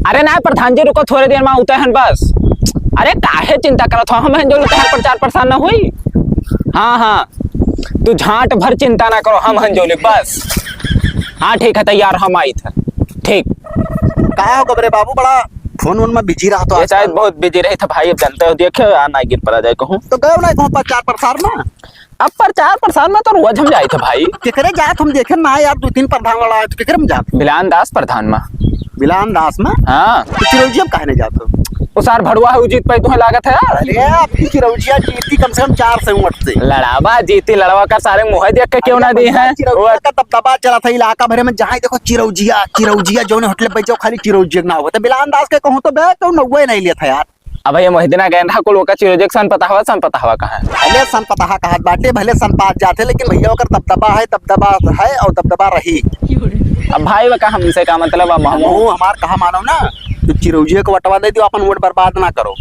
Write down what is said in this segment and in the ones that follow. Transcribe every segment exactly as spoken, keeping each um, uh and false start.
अरे ना प्रधान जी, रुको, थोड़े देर मा उते हन बस। अरे काहे चिंता करत हो, हम हन जो तोहार प्रचार प्रसार ना होई। हाँ, हाँ, तू झांट भर चिंता ना करो, हम हन जो बस। हाँ ठीक है, तैयार हम आइत है। ठीक। काहे हो गबरे बाबू, बड़ा फोन वोन मा बिजी रहत हो ये शायद आजकल? बहुत बिजी रही था भाई, अब जानते हो, देखियो यहाँ ना गिर पड़ा जाए कहूँ। तो गयो ना कहूँ प्रचार प्रसार मा? अब प्रचार प्रसार मा तो रोज हम जाइत है भाई। केकरे जात हम देखे ना यार, दो तीन प्रधान वाला है तो केकरे में जात? बिलान दास प्रधान मा। बिलान दास मा? हाँ। तो चिरौजिया में काहे नहीं जात हो? वो सार भड़ुआ है, वो जीत पाई तुम्हें लागत है यार। अरे, आपकी चिरौजिया जीती कम से कम चार सौ वोट से। लड़ावा जीती, लड़ावा का सारे मुँह देख के क्यों ना दी है? चिरौजिया का दबदबा चला था इलाका भरे में, जहाँ देखो चिरौजिया, चिरौजिया, जौन होटल पे जाओ खाली चिरौजिया ना हो। तो बिलान दास के कहूँ तो बे, तो नौवे नहीं लिया था यार। अब ये मोहिदना गैंधा को लोका चिरौजिया के सन पता हवा, सन पता हवा कहाँ है? भले सन पता कहत बाटे, भले सन पात जाते, लेकिन भैया ओकर दबदबा है, दबदबा है और दबदबा रही। अब भाई, वो का हमसे का मतलब, अब हम वो हमार कहा मानो ना, तो चिरौजिया को वटवा दे दियो, अपन वोट बर्बाद ना करो।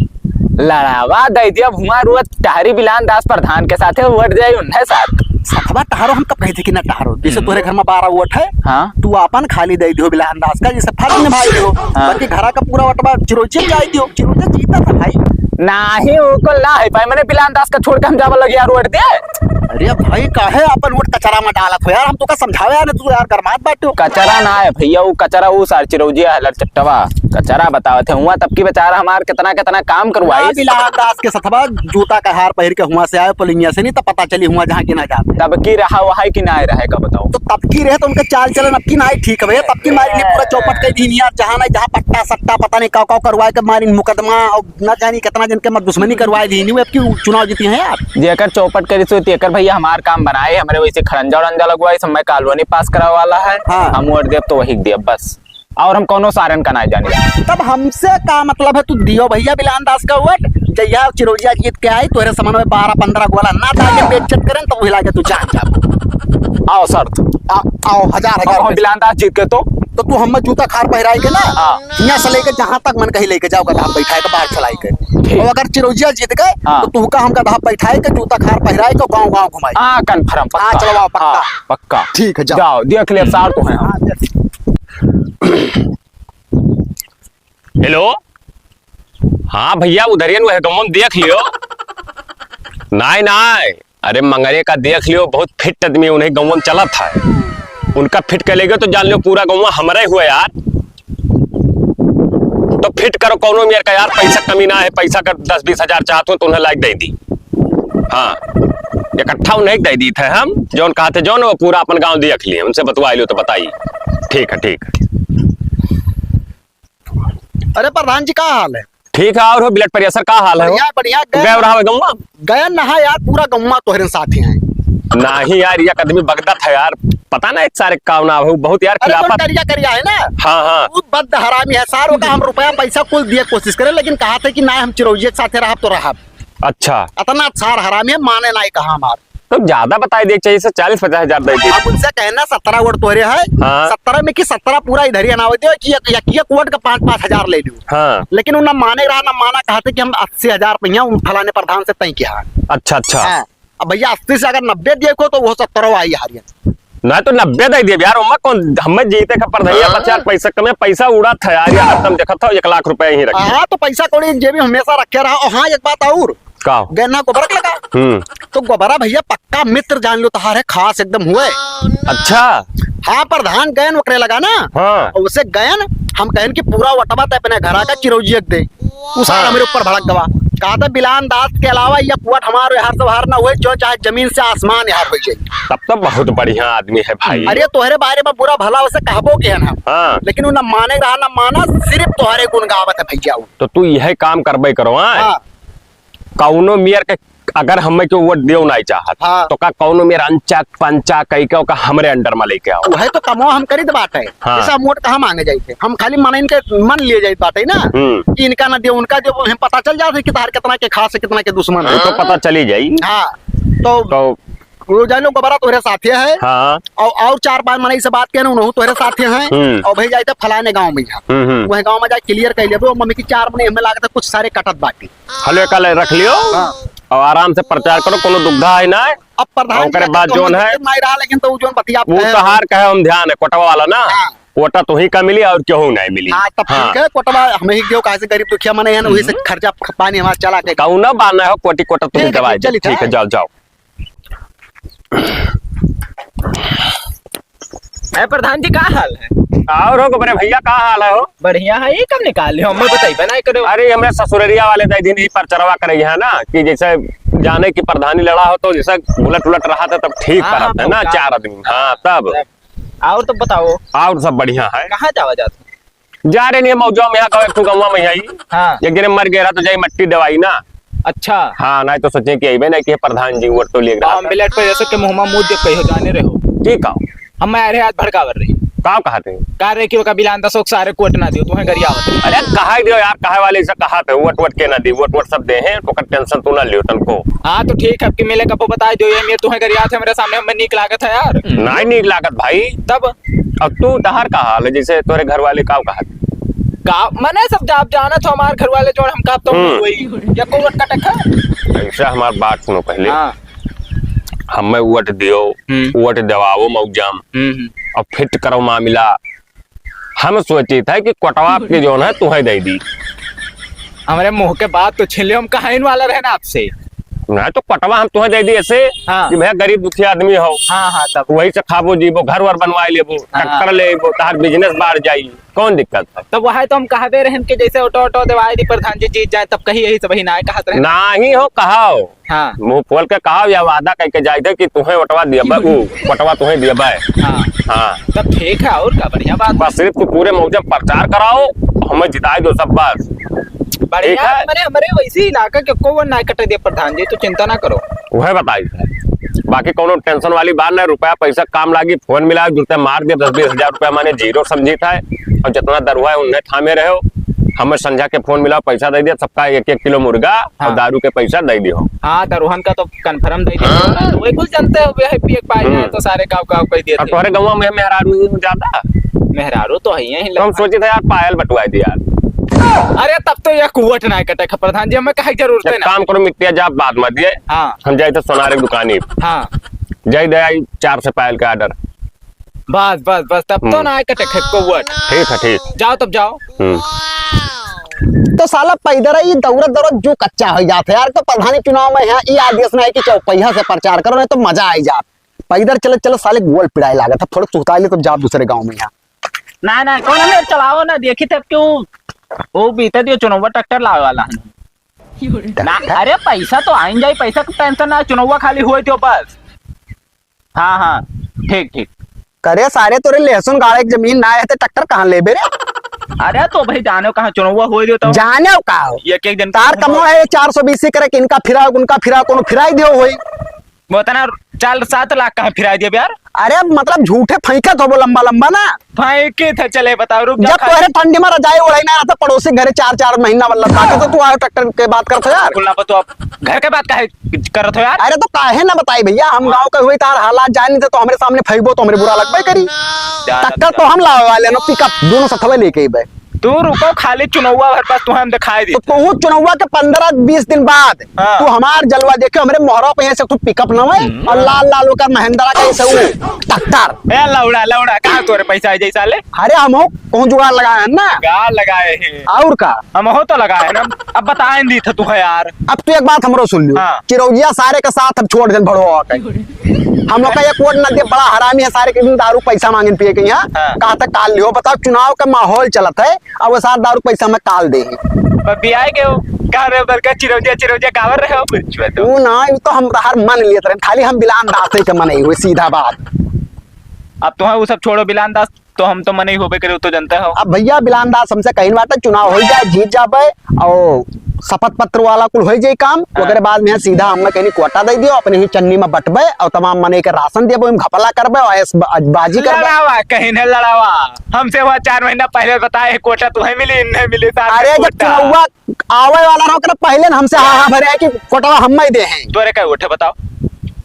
लड़ावा दे दिया, भुआ रोज टहरी बिलान दास प्रधान के साथे वोट जाए उन्हें साथ। सथवा टहरो, हम कब कहे थे कि ना टहरो? जैसे हम्म। तोरे घर में बारह वोट है, हाँ। तू अपन खाली दे दियो बिलान दास का, जैसे फर्ज निभाई दियो। हाँ। बाकी घरा का पूरा वटवा चिरौजिया जाए दियो, चिरौजिया जीता था भाई। नाही, वो को ना है भाई, मैंने बिलान दास का छोड़ के हम जावा लगे यार वोट दे। अरे भाई, काहे अपन वोट कचरा में डालत हो यार? हम तो का समझावे यार, तू यार गरमात बाटे हो। कचरा ना है भैया, वो कचरा वो सार चिरौजिया है, लड़चट्टवा। कचरा बतावत है, हुआ तब की बेचारा हमार कितना, कितना काम करवाई। ना, बिलान दास के सथवा जूता का हार पहिर के हुआ से आए पुलिंगिया से, नहीं तो पता चली हुआ जहाँ गिना जात। तब की रहा वहाँ कि ना रहे का बताओ? तो तब की रहे तो उनका चाल चलन अब की ना ठीक है, तब की मारी नहीं पूरा चौपट कर दी यार, जहाँ नहीं जहाँ पट्टा सट्टा पता नहीं काव काव करवाए के मारी मुकदमा और ना जानी कितना जन के मत दुश्मनी करवाए दी नहीं, अब की चुनाव जीती हैं यार। जेकर चौपट करी सो तेकर भैया हमार काम बनाए, हमरे वैसे खड़ंजा उड़ंजा लगवाए, सब मैं कॉलोनी पास करावे वाला है, हाँ। हम वोट देब तो वही देब बस। और हम कौनो सारन का ना जानी। तब हमसे का मतलब है, तू दियो भैया बिलान दास का वोट, जहिया चिरौजिया जीत के आई, तोहरे समान में बारह पन्द्रह गोला ना डाल के बेइज्जत करें, तो वही लागे तू जान जाबो। आओ शर्त। आ-, आओ, हजार, हजार आओ, रुपये। बिलान दास जीत के तो? तो तू हमें जूता खार पहिराई के ना, हाँ। यहाँ से लेके जहाँ तक मन कहीं लेके जाओ, गधा बैठाए के बाहर चलाई के। ठीक। और अगर चिरौजिया जीत गए, हाँ। तो तुहका हम गधा बैठाए के, जूता खार पहिराए के, गाँव गाँव घुमाई। हाँ, confirm, पक्का। हाँ, चलो, आओ, पक्का। हाँ, पक्का। ठीक है, जाओ। जाओ, देख ले, सार तो है। हाँ, देख। हेलो, हाँ भैया, उधरियन वह गमन देख लियो। नाय, नाय, अरे मंगरे का देख लियो, बहुत fit आदमी, उन्हें गौवन चलत है। उनका fit कर लेगे तो जान लियो पूरा गौवा हमरे हुए यार। तो fit करो कौनो मेर का यार, पैसा कमी ना है, पैसा का दस बीस हजार चाहत हो तो उन्हें लाइक दे दी। हाँ, इकट्ठा उन्हें दे दी थे हम, जौन कहा थे जौन वो पूरा अपन गांव देख लिए, उनसे बतवा लियो तो बताई। ठीक है, ठीक है। अरे प्रधान जी, का हाल है? ठीक है, और हो बिलट प्रेशर, का हाल है हो? बढ़िया, बढ़िया। गए गए रहा गौवा? गए नहा यार, पूरा गौवा तोहरे साथ ही है। नाही यार, एक आदमी बगदत है यार, पता ना एक सारे का ना हो, बहुत यार अरे, खिलाफत। करिया, करिया है ना? हाँ, हाँ। वो बद हरामी है, सारों का हम रुपया पैसा कुल दिए कोशिश करें, लेकिन कहा थे कि ना, हम चिरौजिया के साथ रहब तो रहब। अच्छा। इतना सार हरामी है, माने ना ही कहा हमार। तो ज्यादा बताई देख चाहिए, इसे चालीस पचास हजार दे दे। अब उनसे कहना सत्रह वोट तोहरे है, हाँ। सत्रह में की सत्रह पूरा इधर ही अनावे दे कि एक, एक, एक वोट का पाँच पाँच हजार ले लियो। हाँ। लेकिन वो ना माने रहा, ना माना, कहा थे कि हम अस्सी हजार रुपया उन फलाने प्रधान से तय किया है। अच्छा, अच्छा। हाँ। अब भैया अस्सी से अगर नब्बे दिए को तो वो सत्तर आई हारियन। ना तो नब्बे दे दिए यार, ओमा कौन हमें जीते का पर भैया हाँ। पचास पैसा कमे, पैसा उड़ा था यार, यार तुम देखा था एक लाख रुपया ही रखे। हाँ, तो पैसा कौड़ी जेबी हमेशा रखे रहा। और हाँ, एक बात और, का? गन्ना गोबरक लगा। हम्म। तो गोबरा भैया पक्का मित्र जान लो, तहार है खास एकदम हुए। अच्छा। हाँ, प्रधान गयन ओकरे लगा ना। हाँ। और उसे गयन, हम कहन कि पूरा वटवा ते अपने घरा का चिरौजियक दे। उ सार हाँ। हमरे ऊपर भड़क गवा। कहा था बिलान दास के अलावा ये कुआट हमारे हर से बाहर ना हुए, जो चाहे जमीन से आसमान यार हो जाए। तब तो बहुत बढ़िया आदमी है भाई। अरे तोहरे बारे में बुरा भला उसे कहबो के है ना। हाँ। लेकिन वो ना माने रहा ना माना, सिर्फ तोहरे गुण गावत है भैया वो। तो तू यह काम करबे करो, हाँ? हाँ। कौनो मेयर के अगर हमें के वोट देव नहीं चाहत, हाँ। तो का कौनो मेयर अंचा पंचा कई के ओका हमरे under में लेके आओ। वह तो कमवा हम करीत बाटे। हाँ। जैसे हम वोट कहाँ मांगे जाइते, हम खाली मन इनके मन लिए जाइत बाटे ना, हम्म। कि इनका ना देव, उनका देव, हम पता चल जाते कि तार कितना के खास है, कितना के दुश्मन है। वो तो पता चली जाई। हाँ। तो तो वो जानो गोबरा तोहरे साथे है। हाँ। और, और चार पांच मनई से बात किया ना, उन्हों तोहरे साथे हैं। हम्म। और भाई जाइते फलाने गांव में यहाँ। हम्म, हम्म। वह गांव में जाए clear कर लेबो, मम्मी की चार मने हमें लागत है कुछ सारे कटत बाटी। हलो, एक ले रख लियो। हाँ। और आराम से प्रचार करो, कोनो दुविधा है ना। अब प्रधान ओकरे जी बाद कहते जौन हैं, है, नहीं रहा, लेकिन तो वो जौन बतिया वो कहे तो हैं। हार कहे हम ध्यान है, कोटवा वाला ना। हाँ। कोटा तुही का मिली और केहू नाहीं मिली। हाँ, तब हाँ। ठीक है, कोटवा हमें ही दियो, काहे से गरीब दुखिया मने हैं ना, वही से हम्म। खर्चा पानी हमारा चला के। कौनो बात नाहीं हो, कोटी कोटा तुही ठीक है, दवाई दे। चलिए, ठीक है, हाँ। जाओ, जाओ। ए प्रधान जी, का हाल है? और हो बड़े भैया, का हाल है हो? बढ़िया है, ये कब निकाल लियो? हमें बताइबे नाहीं करो। अरे, हमरे ससुररिया वाले दे दिन ही परचरवा करे हैं ना, कि जैसे जाने की प्रधानी लड़ा हो तो जैसे बुलट उलट रहा था तब ठीक हाँ, करत हाँ, है ना, हाँ। चार आदमी। हाँ, तब। और तो बताओ। और सब बढ़िया है। कहाँ जावा जात? जा रहे नहीं मौजवा में, यहाँ का एक ठो गौवा में आई। हाँ। एक जने मर गया रहा तो जाई मट्टी दवाई ना। अच्छा। हाँ, नाहीं तो सोचे कि अइबे नाहीं कि प्रधान जी वोट तो लिए रहा। हम बिलेट पे जैसे के मुँह में मुँह देख कहियो जाने रहो। ठीक है। हम मैं अरे आज भड़कावर रही। का कहत है? का रहे कि ओका बिलान दसोक सारे कोट ना दियो, तुम्हें गरिया होते। अरे कहा दियो यार, कहे वाले से कहा थे, वोट वोट के ना दी, वोट वोट सब दे हैं, तो टेंशन तू ना लियो तनको। हाँ तो ठीक है, अब कि मिले कबो बताई दियो, ये मेरे तुम्हें गरिया थे मेरे सामने, हमें नीक लागत है यार। नाहीं नीक लागत भाई। तब अब तू तहार का हाल है, जैसे तोरे घर वाले का कहत? का मने सब आप जानत हो हमार घर वाले, जो हम कहत तो हम्म। वही, या को वोट कटक है? ऐसा हमार बात सुनो पहले। हाँ। हमें वोट दियो, हम्म। वोट देवाओ मौजाम, हम्म, हम्म। और फिट करो मामला। हम सोचित है कि कोटवा के जौन है तुहे दे दी। हमरे मुँह के बात तो छीन लियो, हम कहाइन वाला रहे ना आपसे। नाहीं तो कोटवा हम तुहे दे दी ऐसे हाँ। कि भैया गरीब दुखिया आदमी हो। हाँ, हाँ, तब। वही से खाबो जीबो, घर वर बनवाए लेबो, हाँ। ट्रैक्टर लेबो, तहार बिजनेस बढ़ जाई, कौन दिक्कत है? तब वही तो हम कहबे रहन कि जैसे ऑटो, ऑटो देवाए दी प्रधान जी जीत जाए, तब कही यही सब ही ना कहत रहे। नाहीं हो, कहाओ। हाँ। मुँह खोल के कहाओ या वादा करके जाए थे कि तुहे वोटवा दियबे, ऊ, वोटवा तुहे दियबे। हाँ। हाँ। तब ठीक है, और का बढ़िया बात। बस सिर्फ तू पूरे मौजे में प्रचार कराओ, हमें जिताए दो सब बस। बढ़िया ठीक है? है, मने हमरे वैसे इलाका के को नाहीं कटे दे प्रधान जी, तू चिंता ना करो। वह बताई है। बाकी कौनो टेंशन वाली बात नाहीं, रुपया पैसा काम लागी, फोन मिला, जुटे मार दे, दस बीस हजार रुपया माने जीरो समझी था, और जितना दरुआ है उन्हें थामे रहो, हमें संझा के फोन मिला, पैसा दे दिया, सबका एक एक किलो मुर्गा और हाँ। दारू के पैसा दे दियो। हाँ, दरुहन का तो कन्फर्म दे दियो। हाँ। तो वही कुछ जानते हो, वह पिए के पाए हम्म। जाए तो सारे गाँव गाँव कह दिए अब थे। तोहरे गाँव में मेहरारू ही ज्यादा? मेहरारू तो है ही तो हम लगा। सोचे थे यार पायल बटवाए दिया। अरे तब तो यह कुवट ना कटे प्रधान जी, हमें कहे जरूरत एक है ना। काम करो मिट्टिया जा बात मत दिए। हाँ। हम जाए थे सोनारे की दुकानी। हाँ। जाए दे आई चार से पायल का ऑर्डर। बस, बस, बस, तब तो हम्म। ना आए कटे खेत को वोट। ठीक है, ठीक। जाओ तब जाओ। हम्म। तो साला पैदल ही दौड़त दौड़त जो कच्चा हो जात है यार, तो प्रधानी चुनाव में यहाँ ई आदेश ना है कि चौपहिया से प्रचार करो, नहीं तो मजा आई जात। पैदल चलत चलत साले गोल पिराए लागत है, थोड़ा सुस्ताए ले तो जाओ दूसरे गाँव में यहाँ। ना, ना, कौन हमें चलाओ ना, देखी तब क्यों वो बीते दियो चुनाव ट्रैक्टर लावे वाला है। ना, अरे पैसा तो आइन जाई, पैसा का टेंशन ना, चुनाव खाली हुए दियो बस। हाँ, हाँ, ठीक, ठीक। करे सारे तोरे लहसुन गाड़े के जमीन ना है तो ट्रैक्टर कहाँ लेबे रे? अरे तो भाई जाने कहाँ चुनौवा होई दियो तो। जाने का हो? एक एक दिन तार कमो है चार सौ बीस ही करे कि इनका फिराओ, उनका फिराओ, कोनो फिराई दियो होई। वो इतना चार सात लाख कहाँ फिराई दियो यार? अरे मतलब झूठे फेंकत हो वो लंबा लंबा ना। फेंके थे, चले बताओ, रुक जा जब खाली। तोहरे ठंडी में रजाई ओढ़ाई ना रहता, पड़ोसी घरे चार चार महीना वाला ताकत तो तू आयो ट्रैक्टर के बात करत हो यार। कुल ना तो आप घर के बात काहे करत हो यार? अरे तो काहे ना बताई भैया, हम हाँ। गाँव के हुए तार हालात जानी थे तो हमरे सामने फेंकबो तो हमरे बुरा लगबे करी। जाना ट्रैक्टर तो तो हम लावे वाले नो, पिकअप दोनों सथवे लेके अइबे। तू रुको, खाली चुनौवा भर पास तू हम दिखाई दे। तो तू चुनौवा के पन्द्रह बीस दिन बाद हाँ। तू हमार जलवा देखे, हमरे मोहरा पे यहाँ से तू पिकअप ना है हम्म। और लाल लाल होकर महिंद्रा का ऐसे वो ट्रैक्टर। ए लौड़ा, लौड़ा, कहाँ तोरे पैसा है जैसा ले? अरे हम हो कहूँ जुगाड़ लगाए हैं ना। का लगाए हैं? और का? हम हो तो लगाए हैं ना। अब बताए दी था तू है यार। अब तू एक बात हमरो सुन लियो। हाँ। चिरौजिया सारे के साथ हम छोड़ देन भड़ो हो गए। हम लोग का एक वोट न दे, बड़ा हरामी है सारे के दिन दारू पैसा मांगन पिए के यहाँ। हाँ। कहा तक काल लियो, बताओ चुनाव का माहौल चलत है, अब वो साथ दारू पैसा में काल दे। पर पियाए के हो, का रे बरका चिरौजिया, चिरौजिया कावर रहे हो, पूछो तो। वो ना, वो तो हम हर मन लिए रहे, खाली हम बिलान दास के मन ही हुए, सीधा बात। अब तो है वो सब छोड़ो, बिलान दास तो हम तो मनई होबे करे, उ तो जनता हो। अब भैया, बिलान दास हमसे कहिन बाटे, चुनाव होइ जाए, जीत जाबे, और शपथ पत्र वाला कुल होइ जाए काम, हाँ। ओकरे बाद में सीधा हमें कहिन कोटा दे दियो, अपने ही चन्नी में बटबे, और तमाम मनई के राशन देबो, हम घपला करबे, और ऐश ब-, बाजी करबे। लड़ावा, कहिन है लड़ावा, हमसे हुआ चार महीना पहले बताए, कोटा तुम्हें मिली, इन्हें मिली, साथ में अरे, जब कोटा। चुनाव आवे वाला रहो, ओकरे पहले न हमसे हाँ, हाँ भरे है कि कोटवा हम ही दे हैं। तोरे कै वोट है बताओ?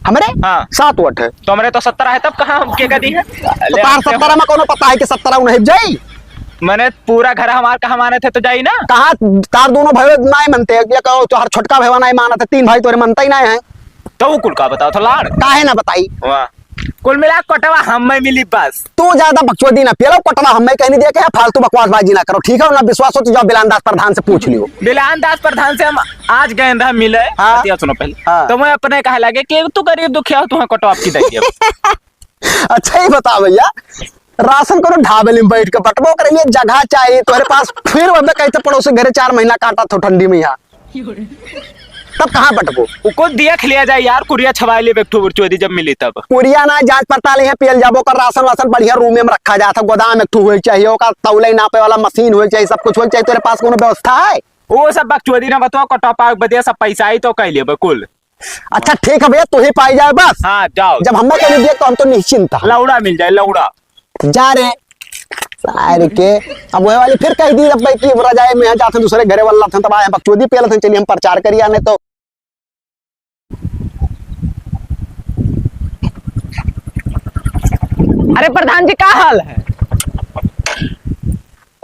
हमरे? हाँ। सात वोट है। तो हमरे तो सत्रह है, तब कहाँ हम के का दी है? तो ले, तार हम सत्रह में कोनो पता है कि सत्रह उन्हें जाई? मने पूरा घर हमार कहाँ मानत है तो जाई ना। कहाँ तार दोनों भाई नहीं मनते हैं, ये कहो तोहर छोटका भाई नहीं मानत है, तीन भाई तोरे मनता ही नहीं है। तो वो कुल का बताओ तो लाड़। काहे ना बताई? वाह। कुल मिला कोटवा हम्मे मिली बस। तू ज्यादा बकचोदी ना पेलो, कोटवा हम्मे कहीं नहीं दिया के है, फालतू बकवासबाजी ना करो, ठीक है? ना विश्वास हो तो जाओ बिलान दास प्रधान से पूछ लियो। बिलान दास प्रधान से हम आज गए रहा मिले। हाँ। बतिया सुनो पहले। हाँ। तो मैं अपने कहे लगे कि तू गरीब दुखिया हो, तुम्हें कोटवा आपकी दे दिया। अच्छा, ये बता भैया, राशन कोनो ढाबे में बैठ के बंटबो करे, ये जगह चाहिए तोहरे पास, फिर वह कहते पड़ोसी घरे चार महीना काटा थो ठंडी में यहाँ, तब कहाँ बंटबो? उको देख लिया जाए यार, कुरिया छवाए ले बेठो बुरचोदी जब मिली तब। कुरिया ना, जांच पड़ताल यहाँ पियल जाबो कर, राशन वासन बढ़िया रूम में रखा जाता, गोदाम एक ठो होए चाहिए, ओका तौले नापे वाला मशीन होए चाहिए, सब कुछ होए चाहिए, तोरे पास कोनो व्यवस्था है? वो सब बकचोदी ना बताओ, कटपा बदिया सब पैसा ही तो कह लेबे कुल। अच्छा, ठीक है भैया, तू ही पाई जाए बस। हाँ, जाओ। जब हमें कहीं देख तो हम तो निश्चिंत हैं। लौड़ा मिल जाए, लौड़ा। जा रे। सारे के, अब वह वाली फिर कह दी, अब भाई कि रजाई में यहाँ जाते हैं, दूसरे घरे वाला थे, तब आए हैं, बकचोदी पेल थे, चलिए हम प्रचार करिए, नहीं तो। अरे प्रधान जी, का हाल है?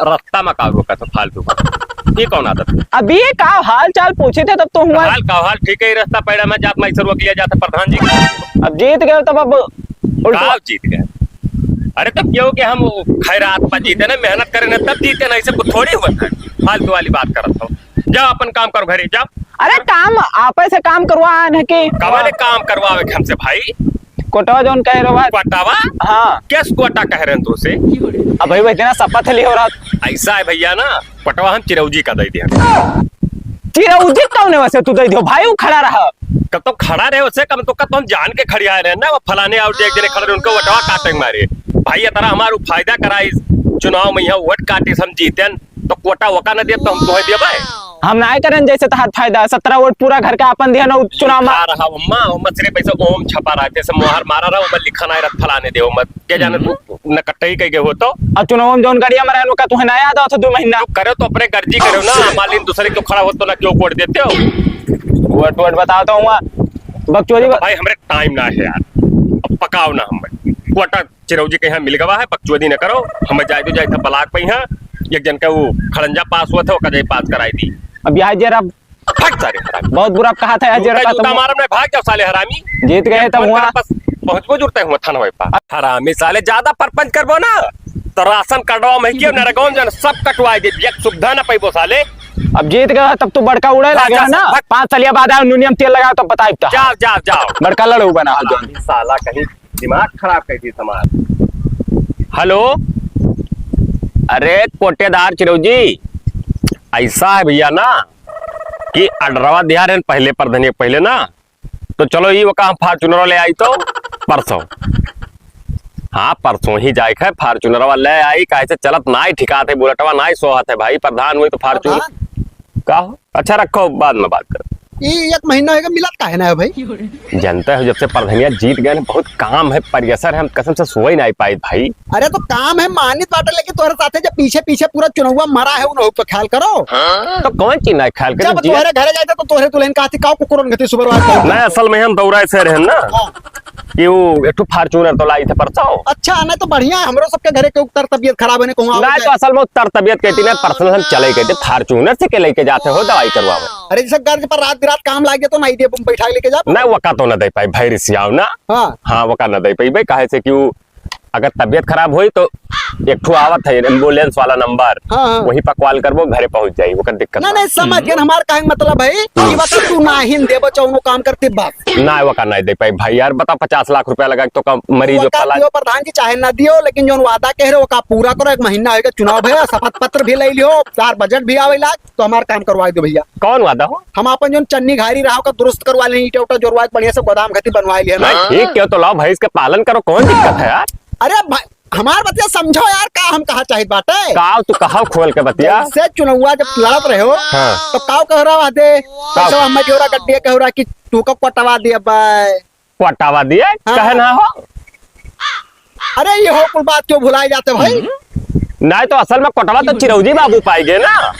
रास्ता में का रोका था फालतू का? ये कौन आदत है? अब ये का हाल चाल पूछे थे तब तो हुआ। हाल का हाल ठीक है, रास्ता पैड़ा में जात माई सरुआ किया जाता प्रधान जी। अब जीत गए तब अब उल्टा। का जीत गए? अरे तो क्यों कि हम खैरात पर जीते ना, मेहनत करे ना तब जीते ना, ऐसे कुछ थोड़ी होता है। फालतू वाली बात करत हो, जाओ अपन काम करो घरे जाओ। अरे काम आपे से काम करवा है कि कमाने काम करवावे के हमसे भाई? कोटवा जौन कह रहे हो भाई। कोटवा? हाँ। किस कोटा कह रहे हैं तू से? अब भाई, वही दिन शपथ लियो रात। ऐसा है भैया ना, कोटवा हम चिरौजी का दे दिया। चिरौजी कौन है वैसे तू दे दियो भाई, वो खड़ा रहा। कब तो खड़ा रहे उसे, कम तो कब तो हम जान के खड़ी आए रहे ना, वो फलाने और एक जने खड़े रहे, उनको वोटवा काटे के मारे। भाई, ये तरह हमारू फायदा कराई चुनाव में, यहाँ वोट काटी से हम जीतन, तो कोटा वोका न देब, तो हम तोहे देबे। हम नाय करन जैसे तहार फायदा, सत्रह वोट पूरा घर के आपन दिहन और चुनाव मा- आ रहा, ओम्मा, ओम्मा सिर्फ ऐसे ओम छपा रहा, जैसे मोहर मारा रहा, ओम्मा लिखा नाय रहा, फलाने दे, ओम्मा, के जाने तू नकट्टई कह के हो तो। अब चुनाव में जौन गाड़िया में रहन, ओका तुहे ना याद आवत हो दो महीना। करे तो अपने गर्जी करो ना, मालिन दूसरे क्यों खड़ा हो तो ना क्यों वोट देते हो? वोट, वोट बताओ तो हुआ, बकचोदी ब- भाई, हमरे टाइम ना है यार, अब पकाओ ना हम। कोटा चिरौजी के यहाँ मिल गवा है, बकचोदी न करो, हमें जाए दो, जाए था ब्लॉक पे यहाँ, एक जन का वो खड़ंजा पास हुआ था, ओका जाए पास कराई दी। अब यहाँ जरा भाग सारे हरामी। बहुत बुरा कहा था यार, जूता, जरा जूता तुम मारम नहीं, भाग जाओ साले हरामी। जीत गए तब हुआ। बस पहुँचबो जुड़ते हुआ थाना भाई पा। हरामी साले, ज्यादा परपंच करबो ना, तो राशन कार्डवा में क्यों नरगौन जन सब कटवाए दे, एक सुविधा ना पैबो साले। अब जीत गए तब तू बड़का उड़े भाग लगे जा है ना, साले, भाग। पाँच सालिया बाद आओ, नूनियम तेल लगाओ, तब बताइब तो। जाओ, जाओ, जाओ। बड़का लड़ू बना हो जौन। साला कहीं दिमाग खराब कर दी समाज। हेलो, अरे कोटेदार चिरौजी, ऐसा है भैया ना कि अडरवा दिया रहे पहले, परधनिया पहले ना, तो चलो ये वो काम Fortuner ले आई तो परसों, हाँ परसों ही जाए है Fortuner ले आई, काहे से चलत नाई ठिकात है, बुलेटवा नाई सोहत है भाई, प्रधान हुई तो Fortuner प्रधान? का हो? अच्छा रखो, बाद में बात कर। ई एक महीना होगा, मिलत काहे ना है भाई? जनता है, जब से परधनिया जीत गए हैं, बहुत काम है, प्रेशर है, हम कसम से सोए नाई पाए भाई। अरे तो काम है, मानित बाटे, लेकिन तोहरे साथे जब पीछे पीछे पूरा चुनौवा मरा है, उन तो ख्याल करो। तो कौन चीज ना ख्याल करे? जब तोहरे घरे जाए थे तो तोहरे दुल्हन कहती, "काऊ कुकुरन गति सुबह रात को।" नहीं, असल में हम दौरा से रहन ना। हाँ। कि वो एक ठो Fortuner तो लाई थे परसों। अच्छा, नहीं तो बढ़िया है, हमरो सबके घरे के उत्तर तबियत खराब है, ने कहूँ ना, तो असल में उत्तर तबियत कहती ना, personal हम चले गए थे, Fortuner से के लेके जाते हो दवाई करवावे। अरे, जैसे गर्ज पर रात बिरात काम लागे तो नहीं दे, बैठा के लेके जा। नहीं, वका तो ना दे पाई भाई, रिसियाव ना। हाँ। हाँ, वका ना दे पाई भाई, काहे से कि वो अगर तबियत खराब होई तो एक ठो आवत है ambulance वाला number, हाँ, हाँ। वही पर call करबो, घरे पहुँच जाई, ओकर दिक्कत ना, ना। नहीं, समझ गए, हमार कहे के मतलब है कि बता तू ना ही देबो, चाहे उनो काम करती बात। ना, वो का नहीं दे पाई भाई यार, बता पचास लाख रुपया लगा तो का मरीज वो का फला दियो प्रधान जी, चाहे ना दियो, लेकिन जौन वादा कह रहे हो, वो का पूरा करो। एक महीना होगा चुनाव भैया, शपथ पत्र भी ले लियो, चार बजट भी आवे लाग, तो हमार काम करवा दो भैया। कौन वादा हो? हम अपन जौन चन्नी घारी रहा, ओका दुरुस्त करवा लें, ईंटा उटा जोड़वा के बढ़िया से गोदाम घटी बनवा लिया ना। नहीं, ठीक क्यों तो लाओ, भैंस के पालन करो, कौन दिक्कत है यार? अरे भाई, हमार बतिया समझो यार, का हम कहा चाहित बाटे? का तू कहा खोल के बतिया? जैसे चुनौवा जब लड़त रहे हो, हाँ। तो काव कह रहा दे, का? जैसे हम जोरा गड्डिया कह रहा कि तू का कोटवा दिया बाय। कोटवा दिए? हाँ। कहे ना हो? अरे ये हो कुल बात क्यों भुलाए जाते भाई? हम्म। नहीं तो असल में कोटवा तो चिरौजी बाबू पाई गए ना।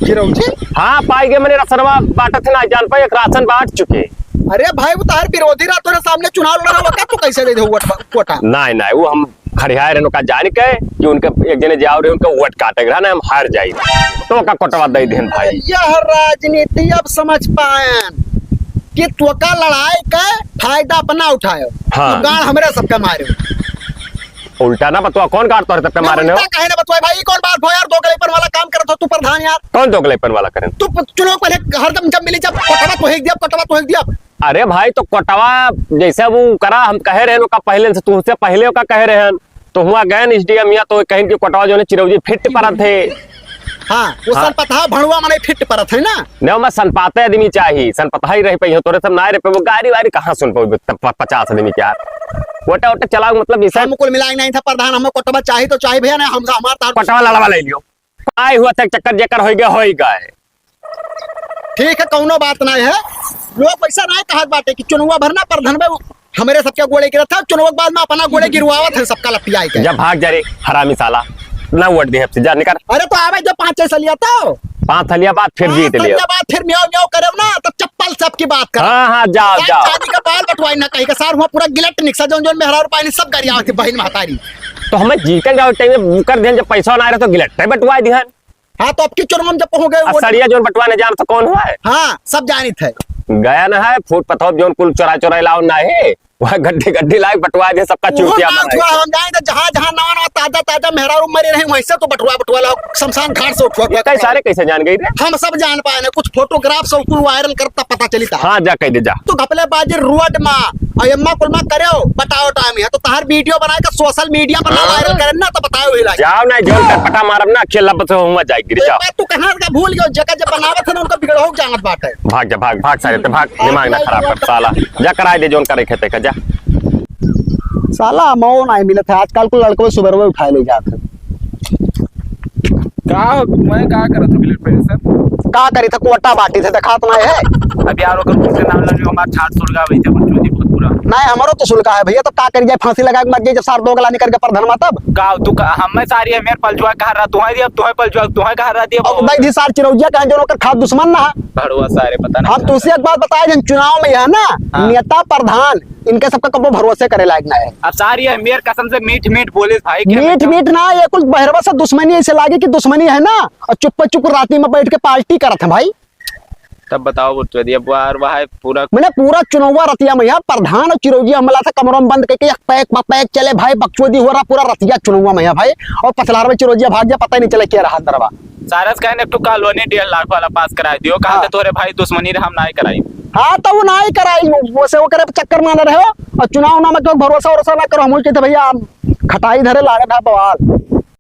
चिरौजी? हाँ, पाई गए, मैंने रसनवा बांटत थे ना, जान पाए, एक राशन बांट चुके। अरे भाई, वो तार विरोधी रहा, तोरे सामने चुनाव लड़ा हुआ, का तू कैसे दे दे वोट, कोटा? नहीं, नहीं, वो हम खड़ियाए रहन का जान के कि उनके एक जने जाओ रहे, उनके वोट काटे के रहा ना, हम हार जाई, तो का कोटवा दे देन भाई। यह राजनीति अब समझ पाएन। कि तोका लड़ाई का फायदा अपना उठायो। हाँ। तू गाड़ हमरे सबके मारे। उल्टा ना बतवा, कौन गाड़ तोहरे सबके ना, मारे ने हो? उल्टा काहे ना बतवाई भाई, ई कौन बात भो यार, दोगलेपन वाला काम करत हो तू प्रधान यार। कौन दोगलेपन वाला करेन? तू प-, चुनाव पहले हरदम जब मिली जब कोटवा तोहिक दिया, कोटवा तोहिक दिया। अरे भाई, तो कोटवा जैसे वो करा, हम कहे रहे ओका पहले से, तुमसे पहले ओका कहे रहे, तो हुआ गए एसडीएम यहाँ तो कहीं कि कोटवा जो है चिरौजी फिट परत है। हाँ, वो हाँ। सनपतहा भड़ुआ मने फिट परत है ना। नहीं, मैं सनपाते आदमी चाही, सनपतहा ही रह पे, तोरे सब ना रह पे, वो गाड़ी वाड़ी कहाँ सुन पाओ प-, प-, पचास आदमी के यार। वोटा वोटा चलाओ, मतलब इसे हम कुल मिलाए नहीं था प्रधान, हमें कोटवा चाही तो चाही भैया, ना हम हमार तार कोटवा लड़वा ले लियो। आए हुआ तक चक्कर जेकर होई गए, होई गए। ठीक है, कौनो बात नहीं है। लोग वैसा नहीं कहत बाटे कि चुनौवा भरना प्रधान में हमरे सबके गोड़े गिरत है, चुनौवा के बाद में अपना गोड़े गिरवावत है सबका लपियाई के। जा भाग जा रे हरामी साला, ना वोट दे हमसे, जा निकल। अरे तो आवे जो पाँच छह सलिया तो। पाँच सलिया बाद फिर हाँ, जीत लियो। सलिया बाद फिर म्याऊ म्याऊ करे ना, तो चप्पल सबकी बात कर। हाँ, हाँ, जाओ, जाओ। शादी का बाल बटवाई ना कहीं का सार, हुआ पूरा गिलट निकसा, जौन जौन मेहरारू पानी सब गरियावत है बहिन महतारी। तो हमें जीतन जाओ टाइम में कर देन, जब पैसा ना आ रहा तो गिलट बटवाई दिहन। हाँ, तो अब की चुनाव में जब हो गए, आ, वो सरिया जोन बंटवाने जान तो कौन हुआ है? हाँ, सब जानित है। गया ना है, फूट पथौप जोन कुल चोरा चोरा लाओ ना है, वह गड्ढे गड्ढे लाए बंटवा दे, सबका वो चूतिया बात बना हुआ, दे। हम जाए तो जहाँ जहाँ नवा नवा ताजा ताजा मेहरारू मरे रहे, वहीं से तो बंटवा बंटवा लाओ, शमशान घाट से उठवा ये उठवा कई के सारे कैसे जान गई रे? हम सब जान पाए ना, कुछ फोटोग्राफ सब कुल वायरल करता पता चली था। हाँ, जा कह दे जा। तू घपले बाजी रोड मा और एम्मा कुल मा करे हो, बताओ टाइम है तो तहार वीडियो बनाए के सोशल मीडिया पर ना हाँ। वायरल करे ना तो बताओ ही लागे। जाओ ना, जोन कर पटा मारब ना, खेल लब तो हुआ जाए गिर एक जाओ। बात तू कहाँ का भूल गयो, जगह जब बनावत है ना उनका बिगड़ो जानत बात है। भाग जा, भाग, भाग सारे ते, भाग, दिमाग ना खराब कर साला। जा कराए दे जोन करे खेते का, जा। साला मौ नहीं मिलत है, आजकल को लड़को सुबह उठाए ले जात है। का हो, मैं का करत हूँ बिलेट पे सर? का करी था, कोटा बाटी थे, देखात ना है। अब यार, ओकर मुँह से नाम ले लियो, हमार छात सुलगा वही थे, बच्चों जी, बहुत बुरा। नहीं, हमारो तो सुलगा है भैया, तो का करी जाए, फांसी लगा के मर जाए, जब सार दोगला निकल के प्रधान मातब। का, तू का, हमें सारी अहमियत पलजुआ कहा रहा, तुम्हारी अब तुम्हें पलजुआ, तुम्हें कहा रहा दिया, अब भाई जी सार चिरौजिया कहें, जो ओकर खास दुश्मन ना है। भड़ुआ सारे, पता नहीं हम कहाँ तुझसे एक बात बताए, जन चुनाव में है ना, हाँ। नेता प्रधान, इनके सबका कबो भरोसे करे लायक ना है। अब सारी अहमियत कसम से मीठ मीठ बोले भाई, क्या मीठ बताऊं? मीठ ना, ये कुल बहरवा से दुश्मनी ऐसे लागे कि दुश्मनी है ना, और चुप्पे चुप राती में बैठ के पार्टी करत है भाई। तब बताओ बुटवदी, अब वार वहां पूरा मैंने पूरा चुनौवा रतिया में यार, प्रधान और चिरौजिया हमला था, कमरों में बंद करके एक पैक प-, पैक चले भाई, बकचोदी हो रहा पूरा रतिया चुनौवा में यार भाई, और पथलार में चिरौजिया भाग गया, पता ही नहीं चला क्या रहा अंदरवा। सारस कहने एक ठो कॉलोनी डेढ़ लाख वाला पास कराए दियो, कहा हाँ। तो तोरे भाई दुश्मनी रहे, हम ना ही कराई। हाँ, तो वो ना ही कराई, वो से वो करे चक्कर में ना रहे हो, और चुनाव ना में क्यों भरोसा वरोसा ना करो, हम कहते भैया, हम खटाई धरे लागत है बवाल।